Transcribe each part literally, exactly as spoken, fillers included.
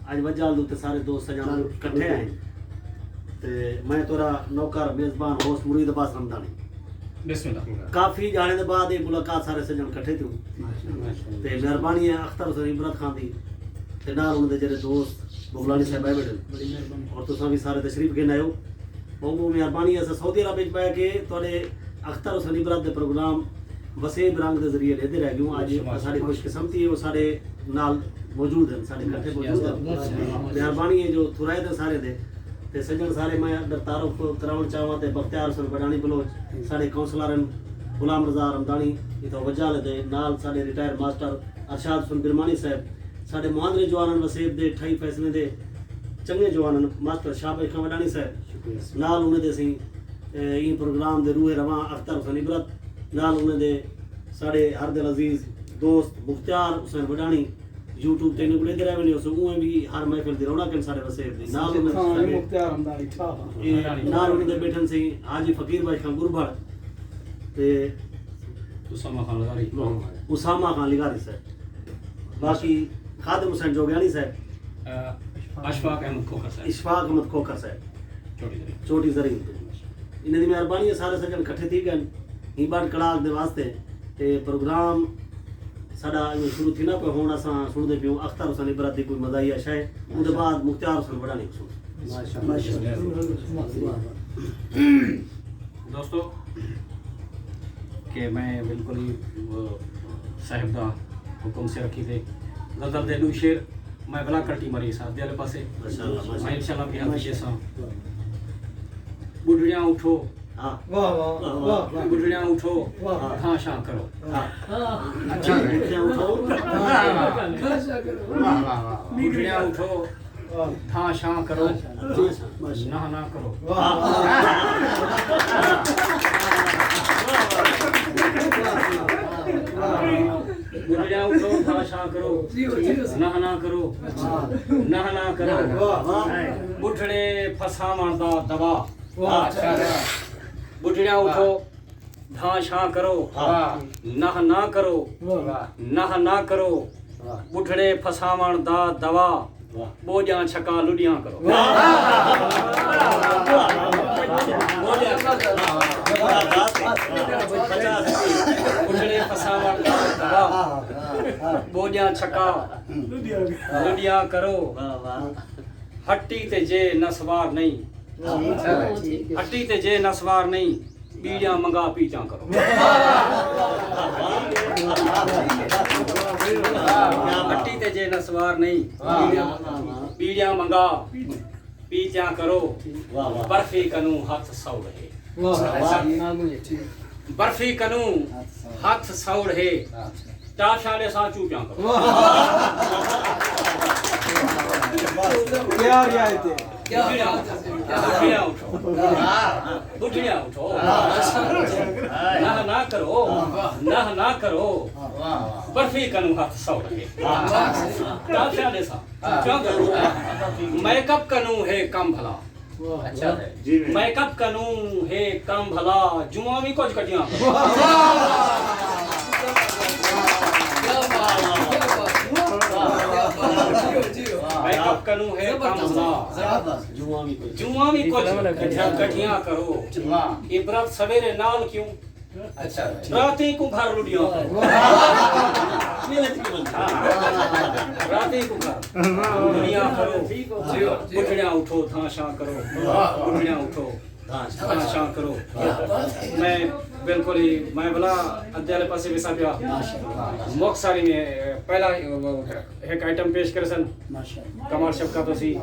اڄ وجال دے اتے سارے دوست سڄݨ کٹھے آئے۔ تے میں تہاݙا نوکر، میزبان، ہوسٹ مرید عباس رمضانی۔ بسم اللہ۔ کافی ڄاݨے دے بعد اے ملاقات، سارے سڄݨ کٹھے تھیوں۔ تے مہربانی ہے اختر حسین عبرت خان دی، تے نال انہاں دے جیڑھے دوست بغلانی صاحب آئے ٻیٹھن۔ اور تساں وی سارے تشریف گھن آئے ہو۔ ٻہوں ٻہوں مہربانی ہے، اساں سعودی عرب وچ ٻہہ کے تہاݙے اختر حسین عبرت دے پروگرام وسیب رنگ دے ذریعے ݙیہدے رہ ڳیوں۔ اڄ ساݙی خوش قسمتی ہے، او ساݙے نال موجود ہن، ساݙے کٹھے موجود ہن۔ مہربانی ہے جو تھرائے دے سارے دے۔ تے سڄݨ سارے، میں اگر تعارف کراوݨ چاہواں تے بختیار حسین بݙاݨی بلوچ، ساݙے کونسلر ہن، غلام رضا رمضانی، اتھاں وجال دے نال ساݙے ریٹائر ماسٹر ارشاد حسین برمانی صاحب، ساݙے مہاندرے جوان ہن وسیب دے، اٹھائی فیصلیں دے چنڳے جوان ہن، ماسٹر شاہ بخش خان وݙاݨی صاحب، نال انہیں دے سئیں، اے، ایں پروگرام دے روح رواں اختر حسین عبرت، نال انہیں دے ساݙے ہر دل عزیز دوست مختیار حسین وݙاݨی، یوٹیوب تے انہیں کوں ݙیہدے رہ ویندے ہوسو، اوویں وی ہر محفل دی رونق ہن ساݙے وسیب دی۔ نال انہیں ساݙے، اے، نال انہیں دے ٻیٹھن سئیں حاجی فقیر بخش خان گربھڑ تے اسامہ خان لغاری۔ اسامہ خان لغاری صاحب۔ باقی خادم حسین جوگیانی صاحب۔ اشفاق احمد کھوکھر صاحب۔ اشفاق احمد کھوکھر صاحب۔ چوٹی زرین۔ چوٹی زرین تو۔ انہاں دی مہربانی ہے، سارے سڄݨ کٹھے تھی ڳئن ہیں ٻڈ کڑاک دے واسطے۔ تے پروگرام ساݙا ایویں شروع تھیندا پئے، ہݨ اساں سݨدے پیوں اختر حسین عبرت دی کوئی مزاحیہ شے، اوندے بعد مختیار حسین وݙاݨی سݨ۔ ماشاءاللہ۔ دوستو، کہ میں بالکل ہی، آ، صاحب دا حکم سر رکھی تے غزل دے ݙو شعر میں بلا کلٹی ماری ساتھ دے والے پاسے۔ ماشاءاللہ، ماشاءاللہ۔ میں انشاءاللہ بھی حاضر ساں۔ ٻڈھڑیاں اٹھو۔ ہاں۔ واہ، واہ، واہ، واہ۔ ٻڈھڑیاں اٹھو، واہ۔ تھاں شاں کرو۔ ہاں۔ اچھا۔ ٻڈھڑیاں اٹھو۔ واہ، واہ، واہ۔ ٻڈھڑیاں اٹھو، تھاں شاں کرو، نہ نہ کرو۔ ٻڈھڑیاں اٹھو، تھاں شاں کرو، نہ نہ کرو، نہ نہ کرو۔ ٻڈھڑے پھساوݨ دا دوا۔ ٻڈھڑیاں اٹھو، دھاں شاں کرو، واہ۔ نہ نہ کرو، واہ۔ نہ نہ کرو۔ واہ۔ ٻڈھڑے پھساوݨ دا دوا، واہ۔ ٻوجھاں چھکا لݙیاں کرو۔ واہ۔ ٻڈھڑے پھساوݨ دا دوا، ٻوجھاں چھکا لݙیاں کرو۔ واہ، واہ۔ ہٹی تے جے نسوار نہیں، واہ۔ ہٹی تے جے نسوار نہیں، ٻیڑیاں منگا پیچاں کرو۔ ہٹی تے جے نسوار نہیں، ٻیڑیاں منگا پیچاں کرو۔ واہ، واہ۔ برفی کنوں ہتھ سوڑ ہے۔ واہ، واہ۔ برفی کنوں ہتھ سوڑ ہے۔ ٹاپ شانے ساں چوپیاں کرو۔ واہ۔ کیا رعایت ہے۔ ٻڈھڑیاں اٹھو۔ ٻڈھڑیاں اٹھو۔ نہ نہ کرو۔ نہ نہ کرو۔ برفی کنوں ہتھ سوڑ ہے۔ ٹاپ شانے ساں چوپیاں کرو۔ میک اپ کنوں ہے کم بھلا۔ واہ۔ اچھا ہے۔ جی میں۔ میک اپ کنوں ہے کم بھلا، جواں وی کجھ کٹیاں۔ واہ۔ میک اپ کنوں ہے کم بھلا۔ زبردست۔ جواں وی کجھ۔ جواں وی کجھ کٹیاں کرو۔ واہ۔ عبرت سویرے نال کیوں؟ اچھا۔ راتیں کوں گھر لݙیاں کرو۔ واہ۔ راتیں کوں گھر لݙیاں کرو۔ ٻڈھڑیاں اٹھو، دھاں شاں کرو۔ ٻڈھڑیاں اٹھو، دھاں شاں کرو۔ میں بالکل ہی، میں بھلا ادھے والے پاسے ویسا پیا۔ مختصر میں پہلا ہک آئٹم پیش کریسن۔ کمال شفقت ہوسی۔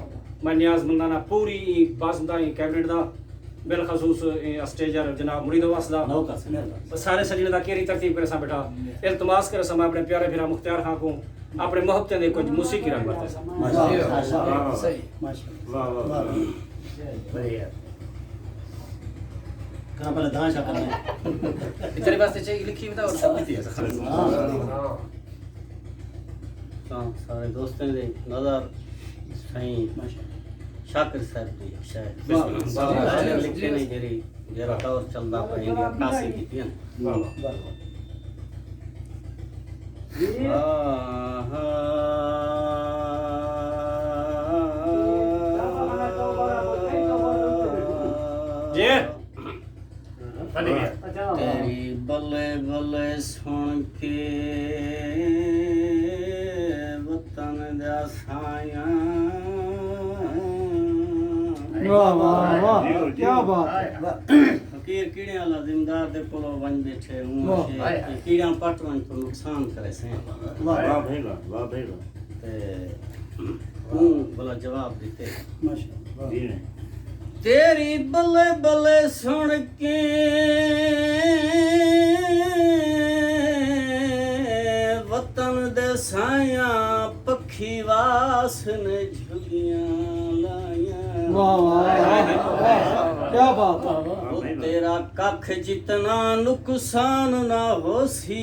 میں نیاز مندانہ پوری بازنطائی کیبنٹ دا، بالخصوص، اے، اسٹیجر جناب مرید عباس دا۔ سارے سڄݨاں دا کیڑھی ترتیب کریساں ٻیٹھا۔ التماس کریساں میں اپݨے پیارے بھرا مختیار خان کوں اپݨے محبتیں دے کجھ موسیقی رنگ ورتیساں۔ ماشاءاللہ۔ صحیح۔ ماشاءاللہ۔ واہ، واہ، واہ۔ بڑھیا۔ کہاں پہلے دھاں شاں کرنا ہے۔ تیرے واسطے چاہیے لکھی بتا اور سب۔ ہاں۔ تاں سارے دوستیں دی نظر سائیں شاکر صاحب دی شاعری۔ بسم اللہ۔ لکھے نے جیڑھی، جیڑھا دور چلدا پیا، ایندی عکاسی کیتی ہے۔ واہ، واہ۔ آہا۔ جی۔ تیری بلے بلے سن کے وطن دا سایاں۔ واہ، واہ، واہ، کیا بات ہے۔ فقیر کیڑیاں والا زمیندار دے کولو ونج بیٹھے ہوں، واہ۔ کیڑیاں پٹ ونج تو نقصان کرے سیں۔ واہ۔ واہ بھائی واہ، واہ بھائی واہ۔ تے اوں بھلا جواب ݙتے۔ ماشاءاللہ۔ جی نہیں۔ تیری بلے بلے سن کے وطن دے سایاں پکھی واس نے جھگیاں لائیاں۔ واہ، واہ، واہ، واہ، کیا بات ہے۔ او تیرا ککھ جتنا نقصان نہ ہوسی،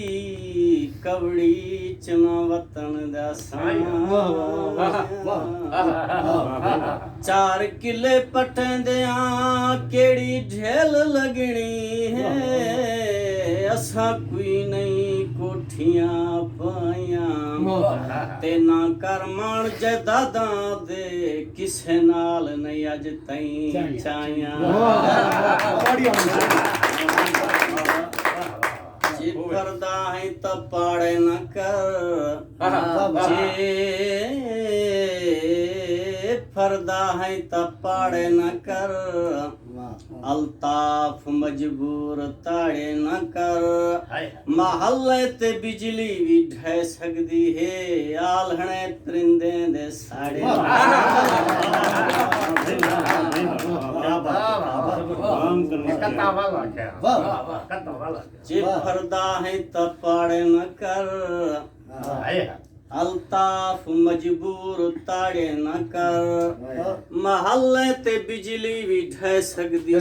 کوڑی چ نہ وطن دا سایاں۔ واہ، واہ، واہ، واہ۔ چار قلعے پٹیندیاں کیڑی ڈھیل لڳݨی ہے، اساں کوئی نئیں کوٹھیاں پائیاں۔ واہ۔ تے نہ کر ماݨ جائیداداں دے، کسے نال نئیں اڄ تئیں چائیاں۔ چائیاں۔ واہ، واہ، واہ، واہ۔ جے پھردا ہیں تاں پاڑے نہ کر، ہاں۔ جے پھردا ہیں تاں پاڑے نہ کر، واہ۔ الطاف مجبور تاڑے نہ کر۔ ہائے۔ محلے تے بجلی وی ڈھہ سڳدی ہے، آلھݨے پرندیں دے ساڑے نہ کر۔ واہ، واہ، واہ، واہ۔ کتا والا کیا؟ واہ۔ کتا والا کیا؟ جے پھردا ہیں تاں پاڑے نہ کر۔ ہائے۔ الطاف مجبور تاڑے نہ کر۔ واہ۔ محلے تے بجلی وی ڈھہ سڳدی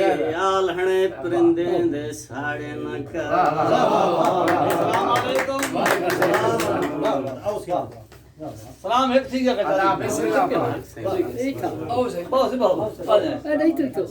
ہے، آلھݨے پرندیں دے ساڑے نہ کر۔ واہ، واہ، واہ، واہ۔ السلام علیکم۔ وعلیکم السلام۔ سلام ہک تھی ڳیا۔ اللہ حافظ۔ بہت سی، بہت۔ اے نہیں تو، تو۔